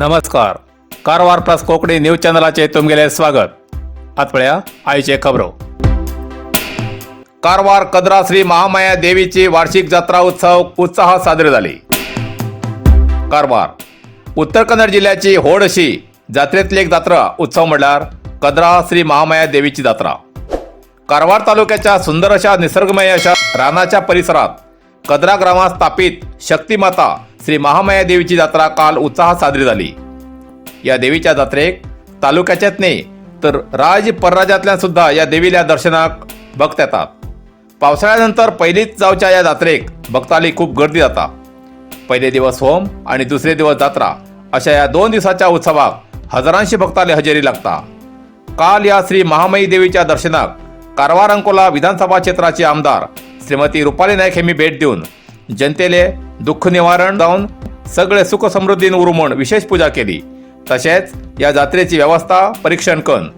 नमस्कार, Karwar plus Konkani news चॅनलाचे तुमगेले स्वागत. आत पळया आयचे खबरो. कारवार कदरा श्री महामाया देवीची वार्षिक जात्रा उत्सव उत्साहात साजरी झाली. कारवार उत्तर कन्नड जिल्ह्याची व्हड अशी जात्रेतली एक जात्रा उत्सव म्हणल्यार कदरा श्री महामाया देवीची जात्रा. कारवार तालुक्याच्या सुंदर अशा निसर्गमय अशा रानाच्या परिसरात कदरा ग्रामात स्थापित शक्तिमाता श्री महामाया देवीची जात्रा काल उत्साहात साजरी झाली. या देवीच्या जात्रेक तालुक्याच्याच न्ही तर राज परराज्यांतल्यान सुद्धा या देवील्या दर्शनाक भक्त येतात. पावसाळ्यानंतर पहिलीच जावच्या या जात्रेक भक्ताली खूप गर्दी जाता. पहिले दिवस होम आणि दुसरे दिवस जात्रा अशा या 2 दिवसाच्या उत्सवाक हजारांशी भक्ताले हजेरी लागता. काल या श्री महामाई देवीच्या दर्शनाक कारवार अंकोला विधानसभा क्षेत्राचे आमदार श्रीमती रुपाली नाईक यांनी भेट देऊन जनतेले दुःख निवारण जावन सगळे सुख समृद्धीन उरू म्हूण विशेष पूजा केली. तशेंच या जात्रेची व्यवस्था परीक्षण करून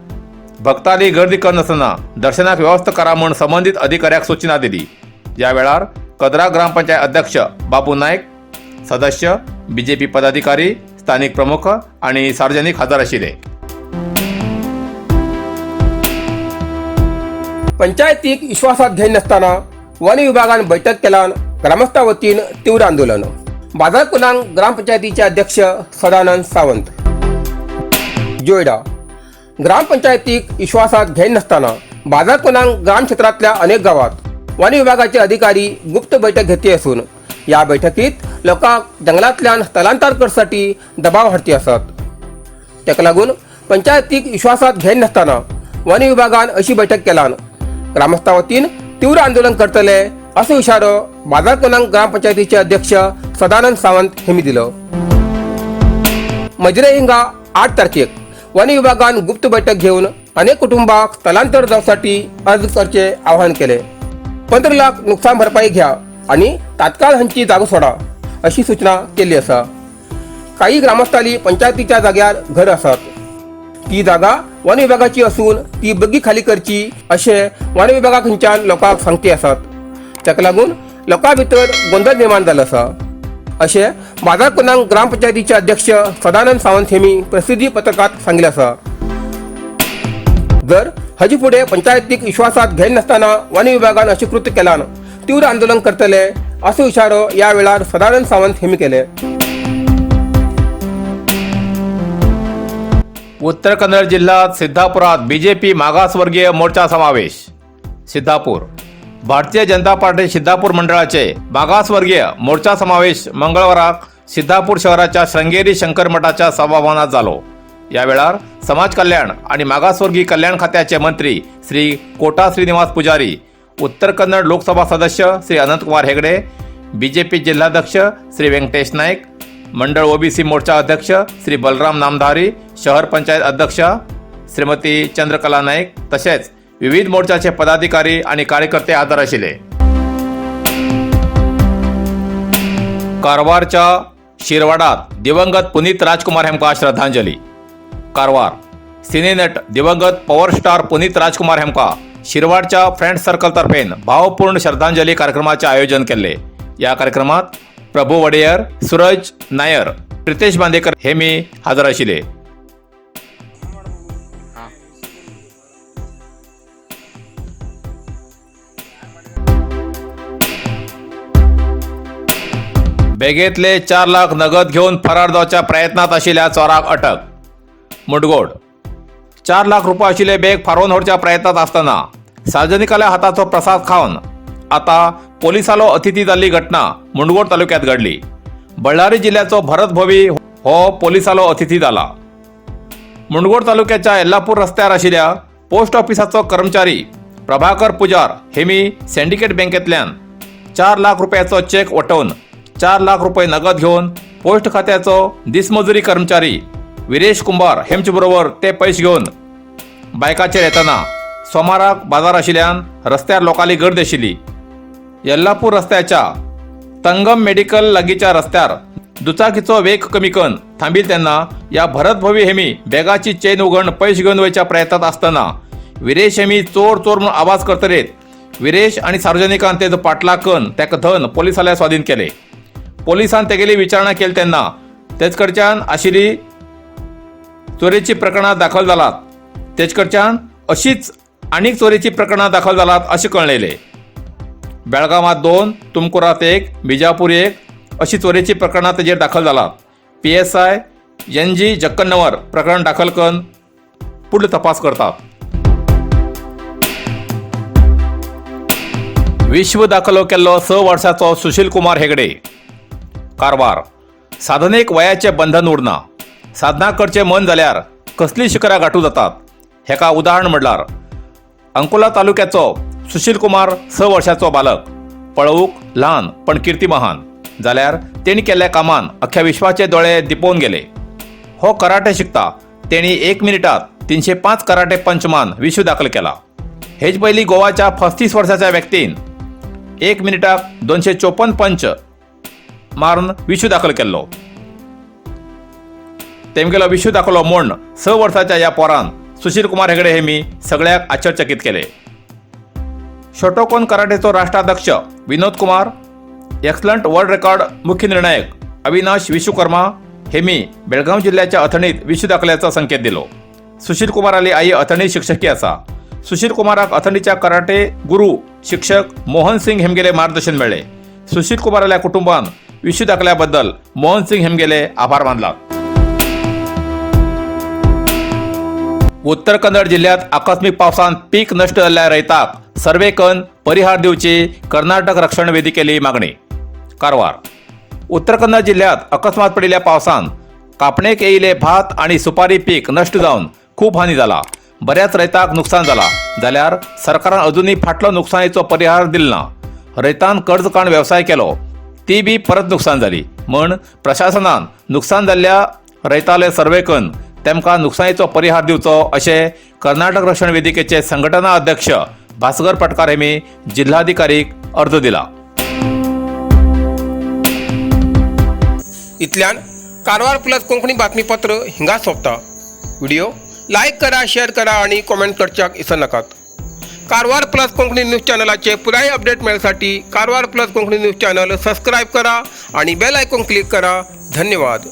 भक्ताली गर्दी करनासतना दर्शनाक व्यवस्था करा म्हूण संबंदीत अधिकाऱ्याक सूचना दिली. या वेळार कदरा ग्रामपंचायत अध्यक्ष बाबू नायक, सदस्य, बीजेपी पदाधिकारी, स्थानिक प्रमुख आणि सार्वजनिक हजर आशिल्ले. पंचायतीक विश्वासात घेनासतना वन विभागान बैठक केल्यान ग्रामस्थां वतीन तीव्र आंदोलन. बाजारकुलांग ग्रामपंचायतीचे अध्यक्ष सदानंद सावंत. जोयडा ग्रामपंचायतीक विश्वासात घेनासतना बाजारकुलांग ग्राम क्षेत्रांतल्या अनेक गावात वन विभागाचे अधिकारी गुप्त बैठक घेतली असून या बैठकीत लोकांक जंगलांतल्यान स्थलांतर करसाठी दबाव हाडती आसात. ताका लागून पंचायतीक विश्वासात घेनासतना वन विभागान अशी बैठक केल्यान ग्रामस्थां वतीन तीव्र आंदोलन करतले असो इशारो बाजारकोनांग ग्रामपंचायतीचे अध्यक्ष सदानंद सावंत हेमी दिलो. मजरे हिंगा 8 तारखेक वन विभागान गुप्त बैठक घेवन अनेक कुटुंबाक स्थलांतर जावसाठी अर्ज करचे आवाहन केले. 15 लाख नुकसान भरपाई घ्या आणि तात्काळ हांची जागो सोडा अशी सूचना केल्ली आसा. काही ग्रामस्थांनी पंचायतीच्या जाग्यार घर आसात, ती जागा वन विभागाची असून ती बग्गी खाली करची अशें वन विभागा खंयच्यान लोकांक सांगती आसात. ताका लागून लोकां भितर गोंदळ निर्माण जालो आसा अशें बाजारकोनांग ग्रामपंचायतीचे अध्यक्ष सदानंद सावंत हेमी प्रसिद्धी पत्रकात सांगलें आसा. जर हाजे फुडें पंचायतीक विश्वासात घेनासतना वन विभागान अशें कृत्य केल्यान तीव्र आंदोलन करतले असो इशारो ह्या वेळार सदानंद सावंत हेमी केले. उत्तर कन्नड जिल्ह्यात सिद्धापुरात बीजेपी मागासवर्गीय मोर्चा समावेश. सिद्धापूर भारतीय जनता पार्टी सिद्धापूर मंडळाचे मागासवर्गीय मोर्चा समावेश मंगळवाराक सिद्धापूर शहराच्या शृंगेरी शंकर मठाच्या सभाभवनात जालो. या वेळार समाज कल्याण आणि मागासवर्गीय कल्याण खात्याचे मंत्री श्री कोटा श्रीनिवास पुजारी, उत्तर कन्नड लोकसभा सदस्य श्री अनंतकुमार हेगडे, बीजेपी जिल्हाध्यक्ष श्री व्यंकटेश नाईक, मंडळ ओबीसी मोर्चा अध्यक्ष श्री बलराम नामधारी, शहर पंचायत अध्यक्ष श्रीमती चंद्रकला नाईक तसेच विविध मोर्चाचे पदाधिकारी आणि कार्यकर्ते हजर आशिल्ले. कारवारच्या शिरवाडात दिवंगत पुनीत राजकुमार हेमका श्रद्धांजली. कारवार सिनेनट दिवंगत पॉवर स्टार पुनीत राजकुमार हेमका शिरवाडच्या फ्रेंड सर्कल तर्फेन भावपूर्ण श्रद्धांजली कार्यक्रमाचे आयोजन केले. या कार्यक्रमात प्रभू वडेयर, सूरज नायर, प्रितेश बांदेकर हे मी हजर आशिल्ले. बेगेतले 4 लाख नगद घेऊन फरार जावच्या प्रयत्नात आशिल्ल्या चोराक अटक. मुडगोड 4 लाख रुपये आशिल्ले बेग फारोवन व्हरच्या प्रयत्नात आसतना सार्वजनिकाल्या हाताचो प्रसाद खावन आता पोलिसालो अतिथी जाल्ली घटना मुंडगोड तालुक्यात घडली. बळ्ळारी जिल्ह्याचो भरत भोवी हो पोलिसालो अतिथी जाला. मुंडगोड तालुक्याच्या येल्लापूर रस्त्यार आशिल्ल्या पोस्ट ऑफिसाचो कर्मचारी प्रभाकर पुजार हेमी सिंडिकेट बँकेतल्यान 4 लाख रुपयाचो चेक वटोवन 4 लाख रुपये नगद घेवन पोस्ट खात्याचो दिसमजुरी कर्मचारी विरेश कुंभार हेमचे बरोबर ते पयशे घेवन बायकाचेर येतना सोमाराक बाजार आशिल्ल्यान रस्त्यार लोकांली गर्दी आशिल्ली. येल्लापूर रस्त्याच्या तंगम मेडिकल लागींच्या रस्त्यार दुचाकीचो वेग कमी करून थांबिल तेन्ना ह्या भरत भोवी हेमी बॅगाची चेन उगण पयशे घेवन वयच्या प्रयत्नात आसतना विरेश हेमी चोर चोर म्हणून आवाज करतरेत विरेश आनी सार्वजनिकान तेजो पाटलाग करून ताका धन पोलिसाल्या स्वाधीन केले. पोलिसान तेगेली विचारणा केली तेन्ना तेच कडच्यान आशिल्ली चोरयेची प्रकरणां दाखल जालात. तेज कडच्यान अशीच आनीक चोरयेची प्रकरणां दाखल जालात अशें कळ्ळें. बेळगांवांत 2, तुमकूरांत 1, बिजापूर 1 अशी चोरयेची प्रकरणां तेजेर दाखल जालात. PSI NG Jakkannavar प्रकरण दाखल करून फुडलो तपास करतात. विश्व दाखलो केल्लो 6 वर्साचो सुशील कुमार हेगडे. कारवार. साधनेक वयाचें बंधन उरना. साधना करचें मन जाल्यार कसलीं शिखरां गांठू जातात हेका उदाहरण म्हणल्यार अंकोला तालुक्याचो सुशील कुमार 6 वर्साचो बालक. पळोवंक ल्हान पण किर्ती महान जाल्यार तेणी केल्ल्या कामान अख्ख्या विश्वाचे दोळे दिपोवन गेले. हो कराटे शिकता. तेणी 1 मिनिटात 305 कराटे पंचमान विश्व दाखल केला. हेच पयलीं गोवाच्या 35 वर्साच्या व्यक्तीन 1 मिनिटाक 254 पंच मारून विश्व दाखल केल्लो. तेमगेलो विश्व दाखलो म्हूण 6 वर्साच्या ह्या पोरान सुशील कुमार हेगडे हेमी सगळ्याक आश्चर्यचकीत केले. शोटोकोन कराटेचो राष्ट्राध्यक्ष Vinod Kumar, excellent world record मुख्य निर्णायक अविनाश विश्वकर्मा हेमी बेळगांव जिल्ह्याच्या अथणीत विश्व दाखल्याचा संकेत दिलो. सुशील कुमाराली आई अथणी शिक्षकी आसा. सुशील कुमाराक अथणीच्या कराटे गुरू शिक्षक मोहन सिंग हेमगेले मार्गदर्शन मेळ्ळे. सुशील कुमाराल्या कुटुंबान विश्व दाखल्याबद्दल मोहन सिंग हेमगेले आभार मानला. उत्तर कन्नड जिल्ह्यात आकस्मिक पावसान पीक नष्ट जाल्ल्या रयताक सर्वे करून परिहार दिवची कर्नाटक रक्षण वेदिकेली मागणी. कारवार. उत्तर कन्नड जिल्ह्यात अकस्मात पडिल्ल्या पावसान कापणेक येयिल्ले भात आणि सुपारी पीक नष्ट जावन खूब हानी जाला. बऱ्याच रयताक नुकसान जाला जाल्यार सरकारान अजुनूय फाटलो नुकसानीचो परिहार दिलो ना. रयतान कर्ज काडून वेवसाय केलो ती बी परत नुकसान जाली म्हण प्रशासनान नुकसान जाल्ल्या रयताले सर्वे करून तेमकां नुकसानीचो परिहार दिवचो अशें कर्नाटक रक्षण वेदिकेचे संघटना अध्यक्ष भास्कर पटकार हेमी जिल्हाधिकारीक अर्ज दिला. इतल्यान कारवार प्लस कोंकणी बातमीपत्र हिंगा सोंपता. व्हिडिओ लायक करा, शेअर करा आणि कॉमेंट करच्याक इसरनाकात. कारवार प्लस कोंकणी न्यूज चॅनलाचे पुराय update मेळसाठी Karwar plus Konkani news channel subscribe करा आणि बेल आयकॉन क्लिक करा. धन्यवाद.